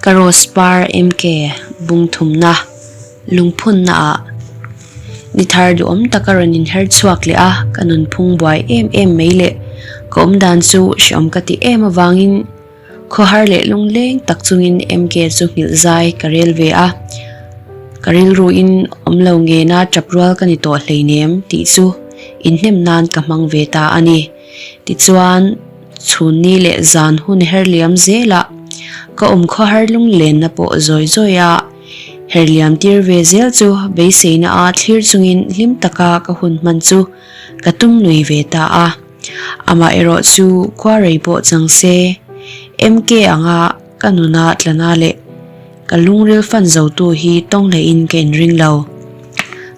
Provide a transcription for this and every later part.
Ka rose par MK bung thumna lungphunna ah ni thar duhawm taka rawn inher chhuak leh a, ka nunphung buai em em mai leh ka awmdan chu hreawm ka ti em avangin Khawhar leh lungleng tak chungin MK chu nghilh zai ka rel ve a, ka rilruin awm lo ngena tap rual ka ni tawh hleinem tih chu inhnem nan ka hmang ve ta a ni. Tichuan, chhunni leh zan hun her liam zelah ka awm khawhar lunglenna pawh zawi zawi a, her liam tir ve zel chu beiseina a thlir chungin hlim taka ka hun hman chu ka tum lui ve ta a. Amah erawh chu khua rei pawh chang se, MK anga ka nuna tlana leh ka lungril fan zotu hi tawng hlein ka inring lo.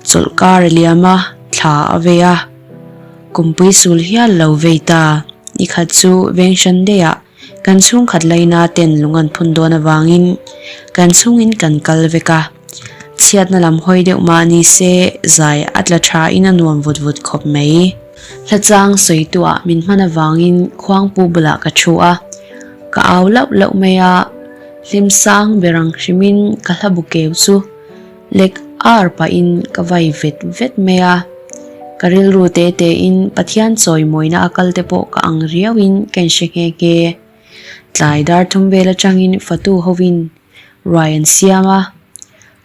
Chawlh kar a liam a, thla a vei a, kumpui sul hial lo vei ta. Nikhat chu veng hran daihah kan chhungkhat laina ten lung an phun dawn avangin kan chhungin kan kal vek a. Chhiatna lam hawi deuh mah ni se zai a tla tha in a nuam vut vut khawp mai. Hla chang sawituah min hman avangin khuangpu bulah ka thu a, ka au lauh lauh mai a, hlim sang ber ang hrimin ka hla bu keu chu lek ar pahin ka vai vet vet mai a. Ka rilru te tein Pathian chawimawina a kal te pawh ka ang riauin ka inhre nghe nghe. Tlai dar thum vel atangin fatu hovin ruai an siam a,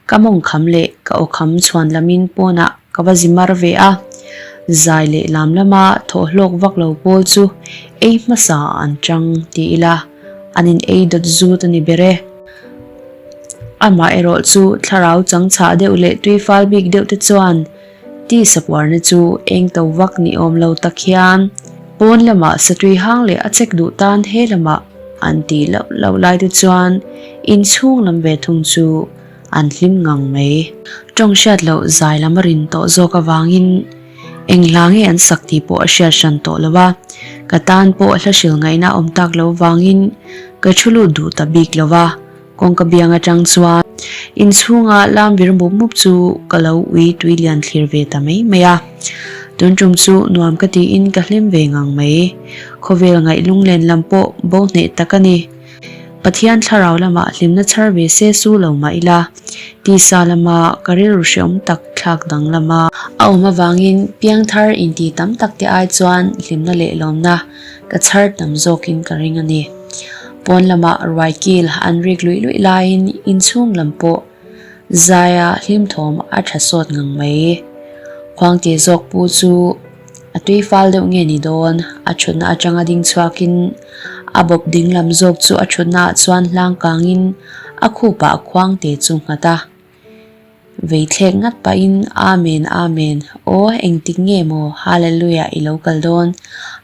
ka mawng kham leh ka aw kham chhuan lamin pawnah ka va zi mar ve a, zai leh lam lama thawh hlawk vak lo pawl chu ei hmasa an chang ti ila an in ei dawt zut a ni ber e. Amah erawh chu thlarau chang chhah deuh leh tui fal bik deuh te chuan Tisa puarna chu eng to vak ni awm lo tak hian pawn lamah satui hang leh a chek duh tan he lamah an tih loh loh lai te chuan inchhung lam ve thung chu an hlim ngang mai. Tawng hriat loh zai lam a rin tawh zawk avangin eng hla nge an sak tih pawh a hriat hran tawh lo a, ka tan pawh hla hril ngaihna awm tak lo vangin ka thu lut duh ta bik lo va. Kawngka biang atang chuan inchhunga lam vir mup mup chu ka lo ui tui lian thlir ve ta mai mai a. Tun tum chu nuam ka tiin ka hlim ve ngang mai. Khawvel ngaih lunglen lam pawh bo hneh tak a ni. Pathian thlarau lamah hlimna chhar ve se su lo mah ila, tisa lama ka rilru hreawm tak thlak dang lama a awm avangin piangthar inti tam tak te ai chuan hlimna leh lawmna ka chhar tam zawkin ka ring a ni. Pawn lamah ruai kil an rik luih luih laiin inchhung lam pawh zaia hlimthawm a tha sawt ngang mai. Khuangte zawk pu chu a tui fal deuh nge ni dawn, a thutna atanga ding chhuakin a bawp ding lam zawk chu a thutna ah chuan hlang kangin a khupah khuangte chu nghat a. Vei thlek ngat pahin, Amen, Amen, aw engtik nge maw Hallelujah i lo kal dawn,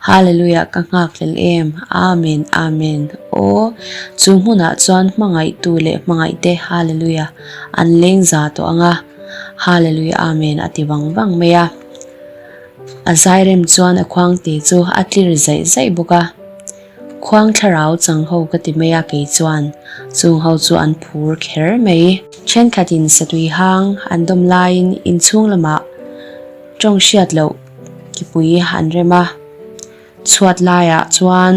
Hallelujah ka nghak hlel em, Amen, Amen, aw chu hmunah chuan hmangaihtu leh hmangaihte Hallelujah an leng za tawh ang a, Hallelujah Amen a ti vang vang mai a. A zairem chuan a khuangte chu a tlir zaih zaih bawk a. Khuang thlarau chang ho ka ti mai a kei chuan chung ho chu an phur kher mai. Thenkhatin satui hang an dawm laiin inchhung lamah tawng hriat loh kipui an rem a, chhuat laiah chuan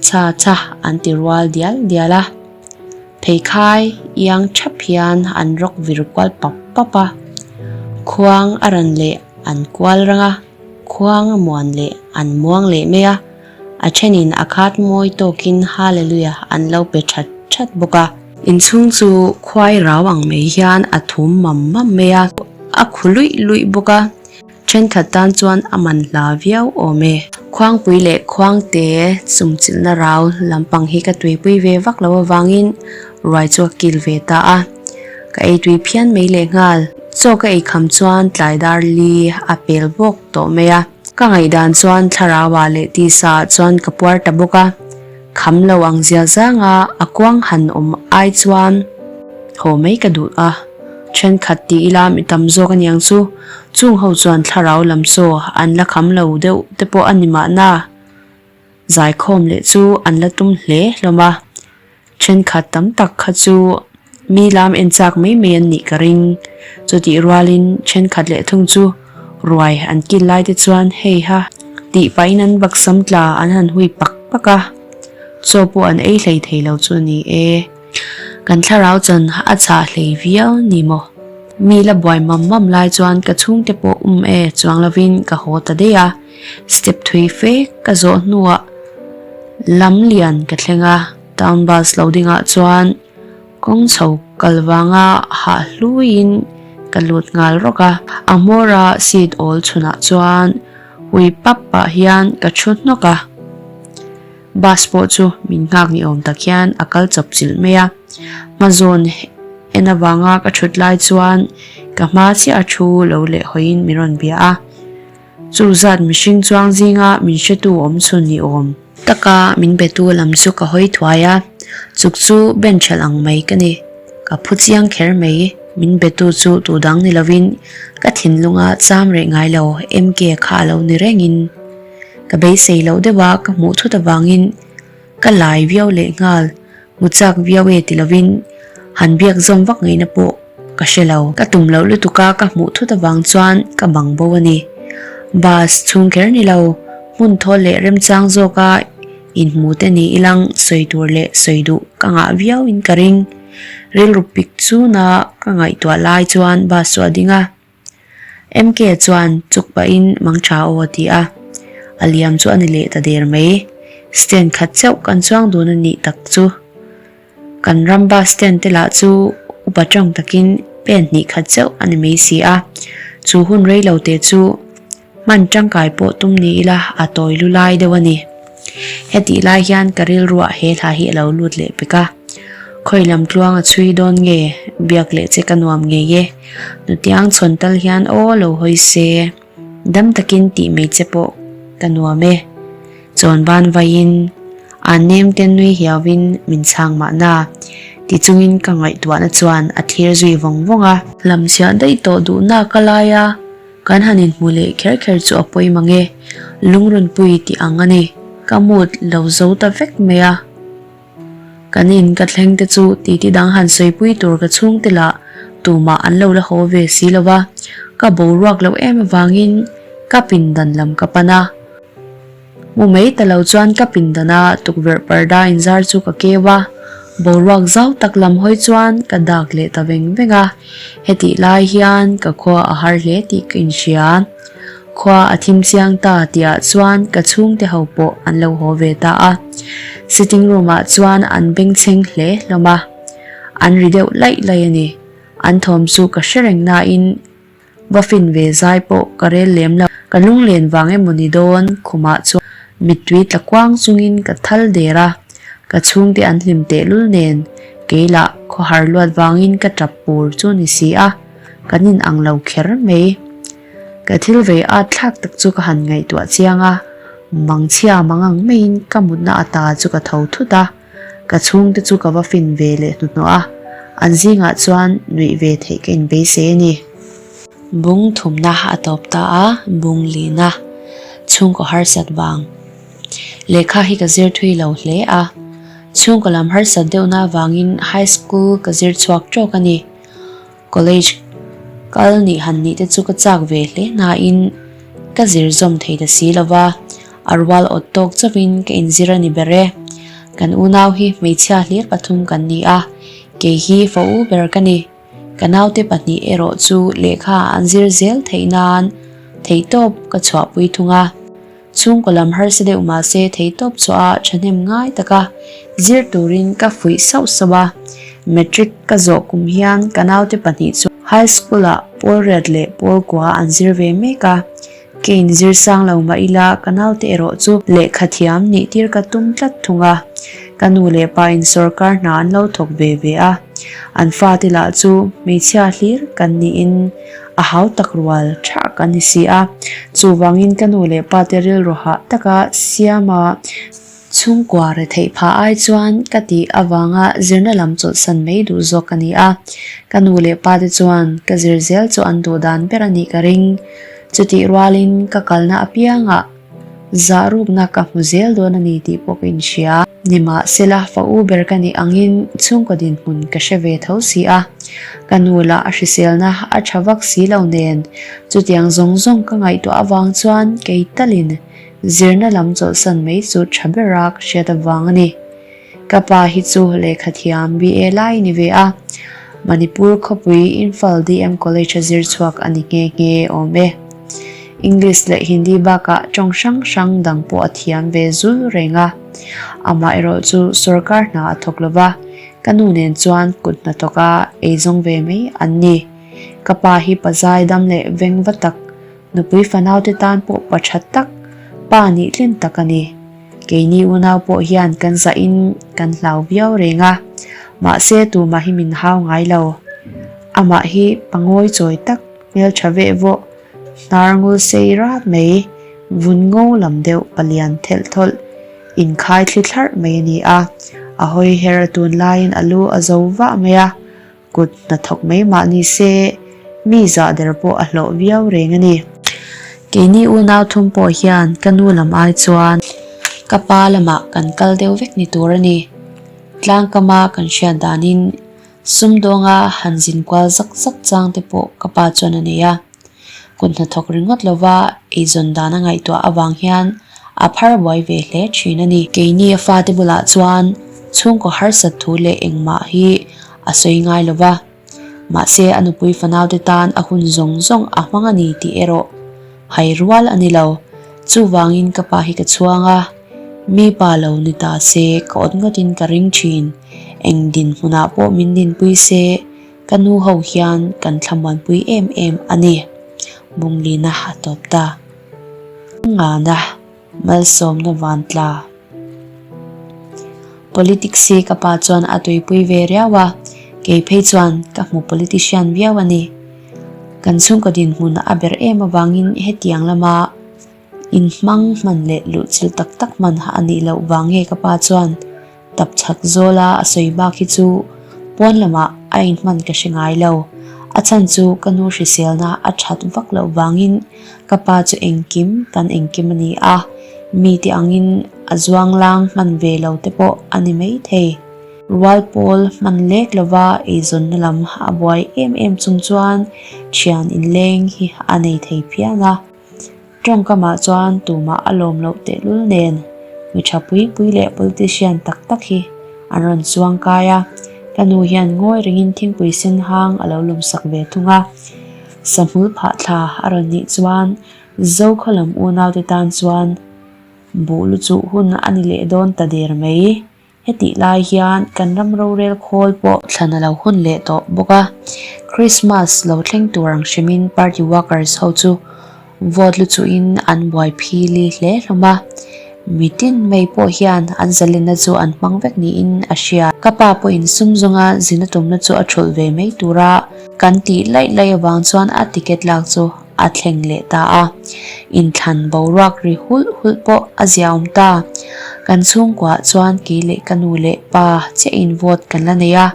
cha cha an ti rual dial dial a, pheikhai iang thap hian an rawk vir kual pap pap a, khuang a ran leh an kual rang a. Khuang a muan leh an muang leh mai a, a thenin a khat mawi tawkin Hallelujah an lo pe that that bawk a. Inchhung chu khuai rau ang mai hian a thum mam mam mai a, a khu luih luih bawk a, thenkhat tan chuan a man hla viau awm e. Khuangpui leh khuangte chumchilhna rau lampang hi ka tuipui ve vak lo avangin ruai chu a kil ve ta a. Ka ei tui phian mai lehnghal. Chaw ka ei kham chuan tlai dar li a pel bawk tawh mai a. Ka ngaihdan chuan thlarau ah leh tisa ah chuan ka puar ta bawk a. Kham lo ang zia zanga a kuang han awm ai chuan haw mai ka duh a. Thenkhat ti ila mi tam zawk aniang chu. Chung ho chuan thlarau lam chaw an la kham lo deuh te pawh a ni mahna. Zaikhawm leh chu an la tum hle hlawm a. Thenkhat tam tak kha chu mi lam en chak mai mai an nih ka ring. Chutih rualin thenkhat leh thung chu ruai an kil lai te chuan hei ha tih pahin an baksam tla an han hui pak pak a, chaw pawh an ei hlei thei lo chu a ni e. Kan thlarau chan a chhah hlei viau ni maw? Mi la buai mam mam lai chuan ka chhungte pawh um e chuang lovin ka haw ta daih a, step thui fe ka zawh hnuah lam lian ka thleng a, town bus lo dingah chuan kawng chho kal vanga hah hluiin ka lut nghal rawk a, a hmawra seat awl chhunah chuan hui pap pah hian ka thu hnawk a. Bus pawh chu min nghak ni awm tak hian a kal chawp chilh mai a, hma zawn en avanga ka thut lai chuan ka hma chiah a thu lo leh hawiin min rawn bia a, chu zat mihring chuang zinga min hretu awm chhun ni awm taka min betu lam chu ka hawi thuai a, chuk chu bench hralh ang mai ka ni, ka phu chiang kher mai, min betu chu tu dang ni lovin ka thinlunga cham reh ngai lo MK kha a lo ni rengin. Ka beisei loh deuh a ka hmuh thut avangin ka lai viau leh nghal, hmu chak viau e ti lovin han biak zawm vak ngaihna pawh ka hre lo. Ka tum loh lutuk a ka hmuh thut avang chuan ka bang bo a ni. Bus chhung kher ni lo, hmun thawl leh remchang zawka inhmu te ni ilang sawi tur leh sawi duh ka ngah viau in ka ring. Rilru pik chuna ka ngaihtuah lai chuan bus chu a ding a. MK chuan chuk pahin mang tha aw a ti a, a liam chu a ni leh ta der mai. Stand khat chauh kan chuang dun a nih tak chu. Kan ram bus stand te lah chu upa tawng takin pen hnih khat chauh a ni mai si a, chu hun rei lo te chu Hman tangkai pawh tum ni ila a tawi lu lai deuh a ni. Hetih lai hian ka rilruah he hla hi a lo lut leh pek a. Khawi lam tluang a chhui dawn nge? Biak leh che ka nuam ngei e. Nutiang chhawn tal hian aw lo hawi se. Dam takin tih mai che pawh ka nuam e. Chawn ban vaiin a nem te nui hiauin min chhang mahna. Ti chungin ka ngaihtuahna chuan a thlir zui vawng vawng a. Lamchhiah daih tawh duhna ka lai a. Kan han inhmu leh kher kher chu a pawi mang e, lungrunpui tih ang a ni. Ka mood lo zo ta vek mai a. Kan in ka thleng te chu titi dang han sawipui tur ka chhungte lah tumah an lo la haw ve si lo va, ka boruak loh em avangin ka pindan lam ka pan a. Hmu mai ta lo chuan ka pindan a tukverh parda inzar chu ka keu a, boruak zau tak lam hawi chuan ka dak leh ta veng veng a, hetih lai hian ka khua a har hle tih ka inhria. Khua a thim chiang ta tihah chuan ka chhungte ho pawh an lo haw ve ta a, sitting room ah chuan an bengchheng hle hlawm a, an ri deuh laih laih a ni. An thawm chu ka hre reng nain Va fin ve zai pawh ka rel lem lo. Ka lunglen vang emaw ni dawn khumah chuan mittui tla kuang chungin ka thal der a, ka chhungte an hlim tehlul nen kei lah khawhar luat vangin ka tap pur chu ni si a, kan in ang lo kher mai. Ka thil vei at thlak tak chu ka han ngaihtuah chiang a, mangchhia mang ang maiin ka mutna ata chu ka tho thut a. Ka chhungte chu ka va fin ve leh hnuhnawh a, an zingah chuan nuih ve theih ka inbeisei a ni. Bung thumna a tawp ta a, bung lihna chhungkaw harsat vang. Lehkha hi ka zir thui lo hle a, chhungkaw lam harsat deuhna avangin high school ka zir chhuak tawk a ni. College kal nih han nih te chu ka chak ve hle nain ka zir zawm thei ta si lo va, a rual awt tawk chauhin ka inzir a ni ber e. Kan unau hi hmeichhia hlir pathum kan ni a, kei hi fa u ber ka ni. Ka naute pahnih erawh chu lehkha an zir zel theih nan theihtawp ka chhuahpui thung a. Chhungkaw lam harsa deuh mahse theihtawp chhuah a thahnem ngai taka zir turin ka fuih sauh sauh a. Matric ka zawh kum hian ka naute pahnih chu High School ah Pawlriat leh Pawlkua an zir ve mek a. Ka inzir sang lo mah ila ka naute erawh chu lehkha thiam nih tir ka tum tlat thung a. Ka nu leh pa in sawrkar hna an lo thawk ve ve a. An fate lah chu hmeichhia hlir kan niin A hau tak rual tha ka ni si a, chuvangin ka nu leh pa te rilru hah taka siama chhungkua retheih phah ai chuan ka tih avanga zirna lam chawlhsan mai duh zawk ka ni a. Ka nu leh pa te chuan ka zir zel chu an duh dan ber a nih ka ring. Chutih rualin ka kalna apiangah Zah rukna ka hmu zel dawn a ni tih pawh ka inhria. Nimahsela, fa u ber ka nih angin chhungkaw dinhmun ka hre ve tho si a. Ka nu lah a hriselna a tha vak si lo nen, chutiang zawng zawng ka ngaihtuah avang chuan kei talin zirna lam chawlhsan mai chu tha bera ka hriat avang a ni. Ka pa hi chu lehkha thiam BA lai ni ve a, Manipur khawpui Imphal DM College a zir chhuak a ni nghe nghe awm e. English leh Hindi bakah tawng hrang hrang dang pawh a thiam ve zul reng a. Amaherawh chu sorkar hna a thawk lova, ka nu nen chuan kut hnathawka eizawng ve mai an ni. Ka pa hi pa zai dam leh veng va tak, nupui fanaute tan pawh pa tha tak, pa nih tlin tak a ni. Keini unau pawh hian kan zahin kan hlau viau reng a, mahse tumah hi min hau ngai lo. Amah hi pa ngawi chawi tak, hmeltha veh vawh, hnar ngul sei rat mai, vun ngo lam deuh palian thelh thawlh, inkhai thli thlarh mai a ni a. A hawi her a tun laiin a lu a zo vah mai a, Kut hnathawk mai mah ni se, mi zah der pawh a hlawh viau reng a ni. Keini unau thum pawh hian ka nu lam ai chuan ka pa lamah kan kal deuh vek ni tur a ni. Tlangkama kan hriat danin sumdawnga han zin kual zak zak chang te pawh ka pa chuan a nei a. Kut hnathawk ringawt lova eizawn dan a ngaihtuah avang hian a phar buai ve hle thin a ni. Keini a fate bulah chuan chhungkaw harsat thu leh engmah hi a sawi ngai lova, mahse a nupui fanaute tan a hun zawng zawng a hmang a ni tih erawh hai rual a ni lo. Chuvangin ka pa hi ka chhuang a, mi pa lo ni ta se ka awt ngawtin ka ring thin. Eng dinhmunah pawh min dinpui se, Ka nu ho hian kan thlamuanpui em em a ni. Bunglina a tawp ta. Ngana malsawmna van tla. Politics hi ka pa chuan a tuipui ve riau a, kei phei chuan ka hmu politician viau a ni. Kan chhungkaw dinhmun a ber em avangin hetiang lama inhmang hman leh luhchilh tak tak hman a nih loh vang nge ka pa chuan Tap chhak zawla a sawi bak hi chu pawn lamah a inhman ka hre ngai lo. A chhan chu ka nu hriselna a that vak loh vangin ka pa chu engkim kan engkim a ni a, mite angin a zuang lang hman ve lo te pawh a ni mai thei. Rual pawl hman lek lova eizawnna lam a buai em em chung chuan thian inleng hi a nei thei phian a. Tawngkamah chuan tumah a lawm loh tehlul nen mi tha pui pui leh politician tak tak hi an rawn chuang kai a, ka nu hian ngawi rengin thingpui sen hang a lo lum sak ve thung a. Sahmul phah thla a rawn nih chuan Zokhaw lam unaute tan chuan buh lu chuh hun a ni leh dawn ta der mai. Hetih lai hian kan ram rorel khawl pawh thlan a lo hun leh tawh bawk a, Christmas lo thleng tur ang hrimin party workers ho chu vote lu chuhin an buai phili hle hlawm a, mitin mai pawh hian an zalenna chu an hmang vek niin a hria. Ka pa pawhin sum zawnga zin a tumna chu a thulh ve mai tura kan tih laih laih avang chuan a ticket lak chu a thleng leh ta a, inthlan boruak ri hulh hulh pawh a ziaawm ta. Kan chhungkuah chuan kei leh ka nu leh pa chiahin vote kan la nei a,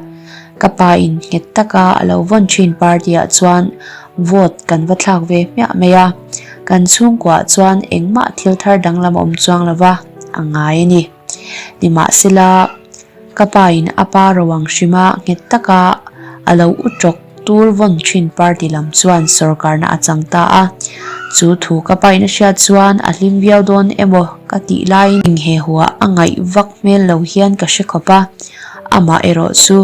ka pa in nghet taka a lo vawn thin party ah chuan vote kan va thlak ve hmiah mai a, kan chhungkuah chuan engmah thil thar danglam a awm chuang lova a ngai a ni. Nimahsela, ka pa in a pa ro ang hrima nghet taka a lo u tawk tur vawn thin party lam chuan sorkarna a chang ta a. Chu thu ka pa in a hriat chuan a hlim viau dawn emaw ka tih laiin inghehhuah a ngaih vak hmel lo hian ka hre khawp a, amah erawh chu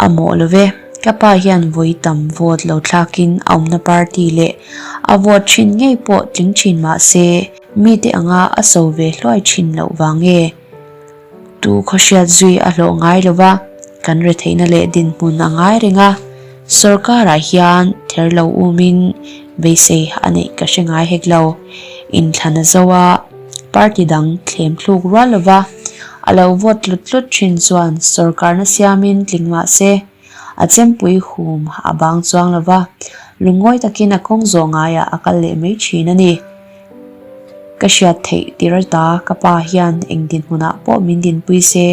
a mawh lo ve. Ka pa hian vawi tam vote lo thlakin a awmna party leh a vote thin ngei pawh tling thin mah se, Mite anga a so ve hluai thin loh vang nge? Tu khawhriat zui a hlawh ngai lo va, kan retheihna leh dinhmun a ngai reng a, sorkarah hian ther lo umin beisei a neih ka hre ngai hek lo. Inthlan a zo a, party dang thlem thluk rual lo va, a lo vote tlut tlut thin chuan sorkarna siamin tling mah se, A chempui hum a bang chuang lo va, lungawi takin a kawng zawh ngaiah a kal leh mai thin a ni. Ka hriat theih tir ata ka pa hian eng dinhmunah pawh min dinpui se,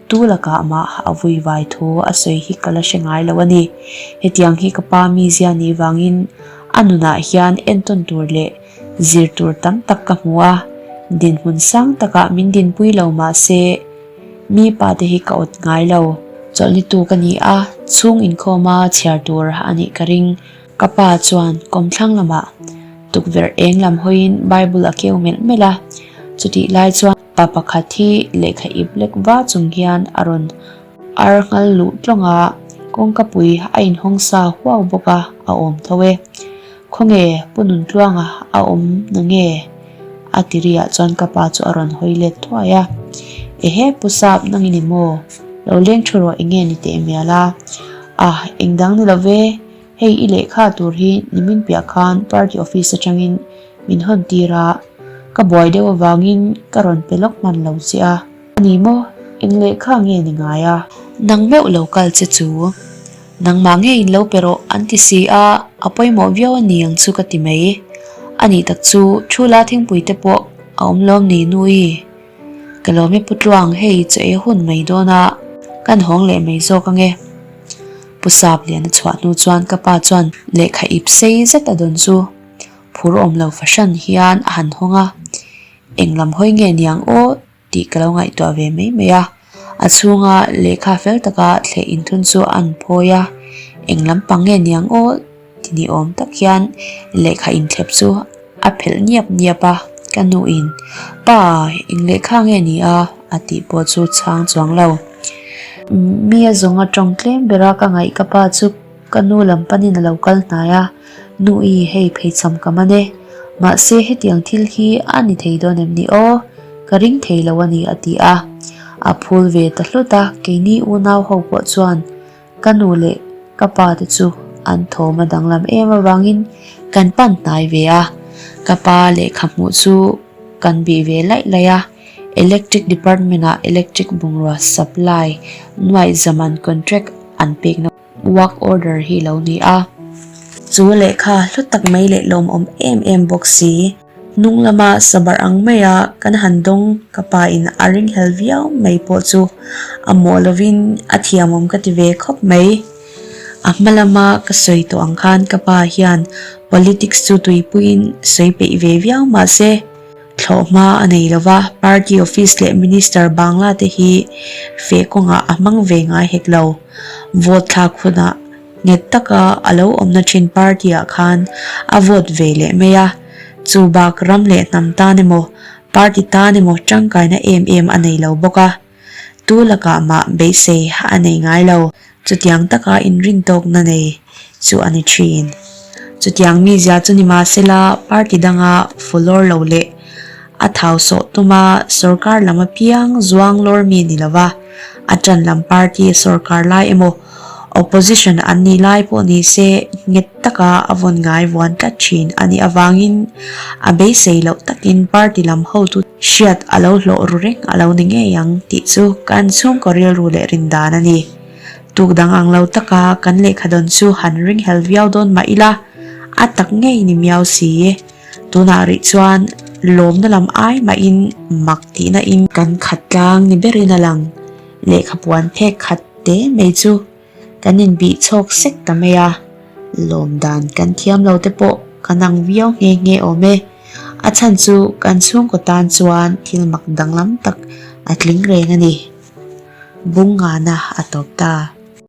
tu lakah mah a vui vai thu a sawi hi ka la hre ngai lo a ni. Hetiang hi ka pa mizia nih vangin a nunah hian entawn tur leh zir tur tam tak ka hmu a, dinhmun sang takah min dinpui lo mah se, Mi pa te hi ka awt ngai lo. Chawlhni tu ka ni a, chhung inkhawma chhiar tur a nih ka ring. Ka pa chuan kawmthlang lamah tukverh eng lam hawiin Bible a keu melh melh a, chutih lai chuan. Pa pakhat hi lehkha ip lek va chung hian a rawn ar nghal luh tlawng a, kawngkapui a inhawng sa huau bawk a, a awm tho e. Khawnge Pu Nuntluanga a awm na nge? A ti riah chuan ka pa chu a rawn hawi let thuai a. Ehe Pu Sap nang i ni maw? Lo leng thu rawh enge ni teh mial a? Ah eng dang ni lo ve, hei i lehkha tur hi nimin piah khan party office atangin min hawn tir a, ka buai deuh avangin ka rawn pe lawk hman lo che a. A ni maw? Eng lehkha nge ni ngai a? Nang meuh lo kal che chu. Nangmah nge in lo pe rawh an ti si a, a pawimawh viau a ni ang chu ka ti mai. A nih tak chu thu la thingpui te pawh a awm lawm ni Nui? Ka lawm e Pu Tluang hei chaw ei hun mai dawn a, kan hawng leh mai zawk ange. Pu Sap lian a chhuah hnu chuan ka pa chuan lehkha ip sei zet a dawn chu phur awm lo fahran hian a han hawng a, eng lam hawi nge niang aw tih ka lo ngaihtuah ve mai mai a. A chhunga lehkha fel taka thleh inthun chu a an phawi a, eng lampang nge niang aw ti ni awm tak hian lehkha inthlep chu a phelh niap niap a, ka nuin, Pa, eng lehkha nge ni a? a tih pawh chu chhang chuang lo. Mi a zawng a tawng tlem ber a, ka ngaih ka pa chu Ka nu lam panin a lo kal hnai a, Nu-i, hei pheichham ka man e. Mahse, hetiang thil hi a ni thei dawn em ni aw? Ka ring thei lo a ni, a ti a. A phul ve ta hlut a, keini unau ho pawh chuan ka nu leh ka pa te chu an thawm a danglam em avangin kan pan hnai ve a. Ka pa lehkha hmuh chu kan bih ve laih laih a, Electric Department-ah electric bungrua supply nuaih zaman contract an pekna. Work order hi lo ni a. Chu lehkha hlu tak mai leh lawmawm em em bawk si. Hnung lama sabarh ang maia kan han dawng ka pa in a ringhel viau mai pawh chu a mawh lovin a thiamawm ka ti ve khawp mai. A hma lama ka sawi tawh ang khan ka pa hian politics chu tuipuiin sawi peih ve viau mahse, Thlawhhma a nei lo va, party office leh minister bangla te hi feh kawngah a hmang ve ngai hek lo. Vote thlak hunah nghet taka a lo awmna thin party ah khan a vote ve leh mai a. Chu bak ram leh hnam tan emaw, party tan emaw tangkaina em em a nei lo bawk a. Tu lakah mah beisei a nei ngai lo. Chutiang taka inrintawkna nei chu a ni thin. Chutiang mizia chu ni mahsela party danga follower lo leh a thau sawh tuma sorkar lam apiang zuang lawr mi ni lova, a tan lam party sorkar lai emaw opposition an nih lai pawh ni se nghet taka a vawn ngai vuan tlat thin a nih avangin a beisei loh takin party lam hotu Hriat a lo hlawh ru reng a lo ni ngei ang tih chu kan chhungkaw rilru leh rin dan a ni. Tuk dang ang lo taka kan lehkha dawn chu han ringhel viau dawn mah ila, a tak ngei ni miau si. Tunah rih chuan lawmna lam ai mahin mak tihna in kan khat tlang ni berin a lang. Lehkha puan phek khat te mai chu Kan inbih chhawk sek ta mai a, lawm dan kan thiam lo te pawh kan ang viau nghe nghe awm e. A chhan chu kan chhungkaw tan chuan thil mak danglam tak a tling reng a ni. Bung ngana a tawp ta.